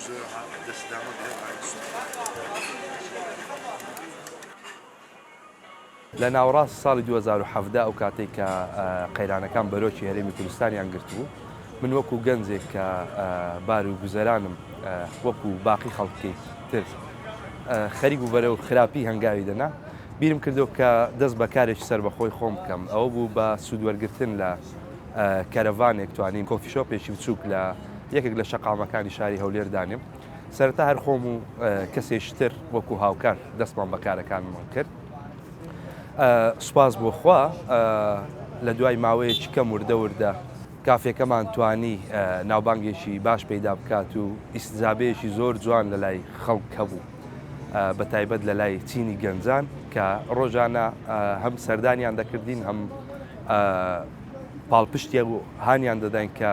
زۆر ها دەست دامەگرە لە ناوەڕاستی ساڵی 2017 ئەو کاتەی کە قەیرانەکان بەرۆکی هەرێمی کوردستانیان گرتبوو، من وەکو گەنجێک کە بار و گوزەرانم وەکو باقی خەڵکی تر خەریک بوو بەرەو خراپی هەنگاوی دەنا، بیرم کردەوە کە دەست بە کارێکی سەربەخۆی خۆم بکەم. ئەوە بوو بە سوودوەرگرتن لە کەرەڤانێک توانیم coffee shop ێکی بچووک لە یەکێک لە شەقامەکانی شاری هەولێر دانێم. سەرەتا هەر خۆم و کەسێکی تر وەکو هاوکار دەستمان بە کارەکانمان کرد. سوپاس بۆ خوا لە دوای ماوەیەکی کەم وردە وردە کافێکەمان توانی ناوبانگێکی باش پەیدا بکات و ئیستجابەیەکی زۆر جوان لە لای خەڵک هەبوو بە تایبەت لە لای چینی گەنجان کە ڕۆژانە هەم سەردانیان دەکردین هەم پاڵپشتیە و هانیان دەداین کە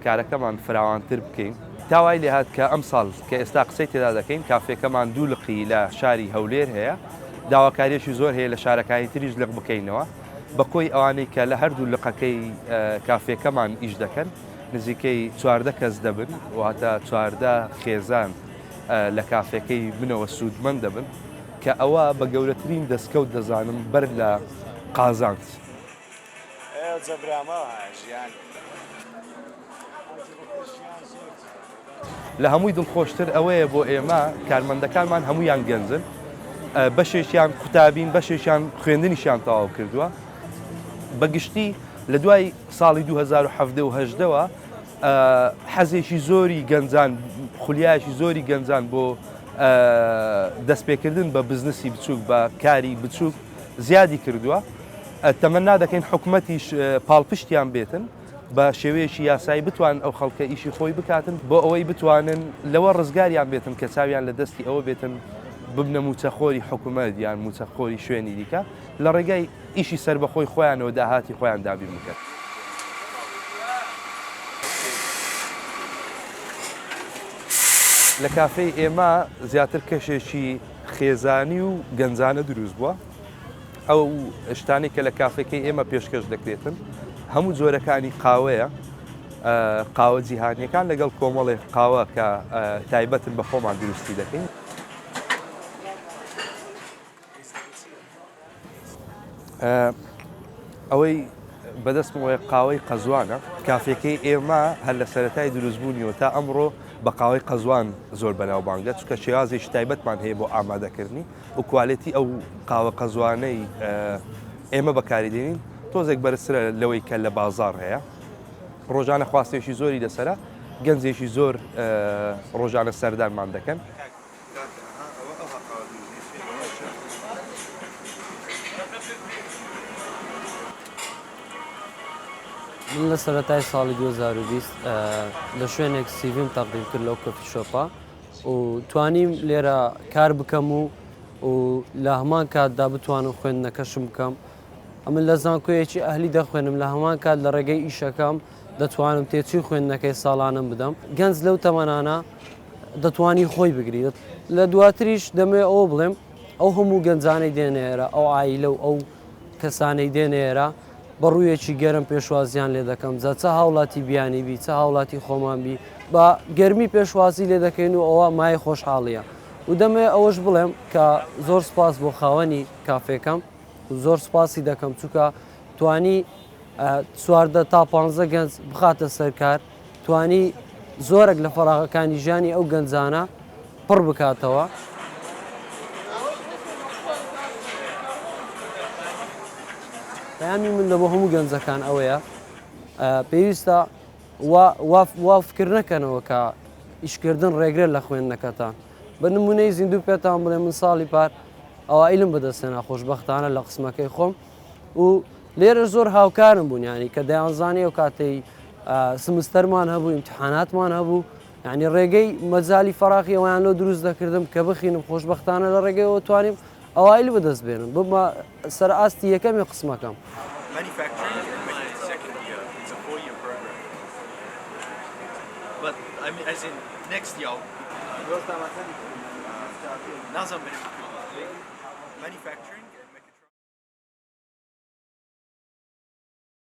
کارەکەمان فراوانتر بکەین. تا وای لێهات کە ئەمساڵ کە ئێستا قسەی تێدا دەکەین کافێکەمان دوو لقی لە شاری هەولێر هەیە، داواکارییەکی زۆر هەیە لە شارەکانی تریش لق بکەینەوە، بە کۆی ئەوانەی کە لە هەردوو لقەکەی کافێکەمان ئیش دەکەن نزیکەی 14 کەس دەبن، واتە 14 خێزان لە کافێکەی منەوە سوودمەند دەبن، کە ئەوە بە گەورەترین دەستکەوت دەزانم بەر لە قازانج. لە هەمووی دڵخۆشتر ئەوەیە بۆ ئێمە کارمەندەکانمان هەموویان گەنجن، بەشێکیان قوتابین، بەشێکیان خوێندنیشیان تەواو کردووە. بە گشتی لە دوای ساڵی 2017 و هەژدەوە حەزێکی زۆری گەنجان، خولیایەکی زۆری گەنجان بۆ دەستپێکردن بە بزنسی بچووک، بە کاری بچووک زیادی کردووە. تەمەنا دەکەین حکومەتیش پاڵپشتیان بێتن بە شێوەیەکی یاسایی بتوانن ئەو خەڵکە ئیشی خۆی بکاتن بۆ ئەوەی بتوانن لەوە ڕزگاریان بێتن کە چاویان لە دەستی ئەوە بێتن ببنە موچەخۆری حکومەت یان موچەخۆری شوێنی دیکە لە ڕێگای ئیشی سەربەخۆی خۆیانەوە داهاتی خۆیان دابین بکەن. لە کافێی ئێمە زیاتر کەشێکی خێزانی و گەنجانە دروست بووە. ئەو شتانەی کە لە کافێکەی ئێمە پێشکەش دەکرێتن هەموو جۆرەکانی قاوەیە، قاوە جیهانیەکان لەگەڵ کۆمەڵێک قاوە کە تایبەتن بە خۆمان دروستی دەکەین. ئەوەی بەدەستمەوەیە قاوەی قەزوانە. کافێکەی ئێمە هەر لە سەرەتای دروستبوونیەوە تا ئەمڕۆ بە قاوەی قەزوان زۆر بەناوبانگە، چونکە شێوازێکی تایبەتمان هەیە بۆ ئامادەکردنی و quality ئەو قاوە قەزوانەی ئێمە بەکاری دێنین تۆزێک بەرزترە لەوەی کە لە بازاڕ هەیە. ڕۆژانە خواستێکی زۆری لەسەرە، گەنجێکی زۆر ڕۆژانە سەردانمان دەکەن. من لە سەرەتای ساڵی 2020 لە شوێنێک CV م تەقدیم کرد لەو coffee shop ە و توانیم لێرە کار بکەم و و لە هەمان کاتدا بتوانم خوێندنەکەشم بکەم ئەمن لە زانکۆیەکی ئەهلی دەخوێنم لە هەمان کات لە ڕێگەی ئیشەکەم دەتوانم تێچووی خوێندنەکەی ساڵانم بدەم گەنج لەو تەمەنانە دەتوانی خۆی بگری لە دواتریش دەمەوێت ئەوە بڵێم ئەو هەموو گەنجانەی دێنە ئێرە ئەو عایلە و ئەو کەسانەی دێنە ئێرە بە ڕوویەکی گەرم پێشوازیان لێ دەکەم جا چ هاوڵاتی بیانی بی چ هاوڵاتی خۆمان بی بە گەرمی پێشوازی لێ دەکەین و ئەوە مایەی خۆشحاڵیە و دەمەوێت ئەوەش بڵێم کە زۆر سپاس بۆ خاوەنی کافێکەم زۆر سپاسی دەکەم چونکە توانی 14 تا 15 گەنج بخاتە سەر کار توانی زۆرێک لە فەراغەکانی ژیانی ئەو گەنجانە پڕ بکاتەوە. پەیامی من لە بۆ هەموو گەنجەکان ئەوەیە پێویستە وا فکر نەکەنەوە کە ئیشکردن ڕێگرە لە خوێندنەکەتان بە نمونەی زیندوو پێتان بڵێ من ساڵی پار ئەوائیلم بەدەستهێنا خۆشبەختانە لە قسمەکەی خۆم و لێرە زۆر هاوکارم بوون ینی کە دەیانزانی ئەو کاتەی سمستەرمان هەبوو ئیمتحاناتمان هەبوو یعنی ڕێگەی مەجای فەراخی ئەویان لۆ دروست دەکردم کە بخینم خۆشببختانە لە ڕێگەیەوە توانیم ئەوایل بەدەست بێنم ببمە سەر ئاستی یەکەمی قسمەکەم.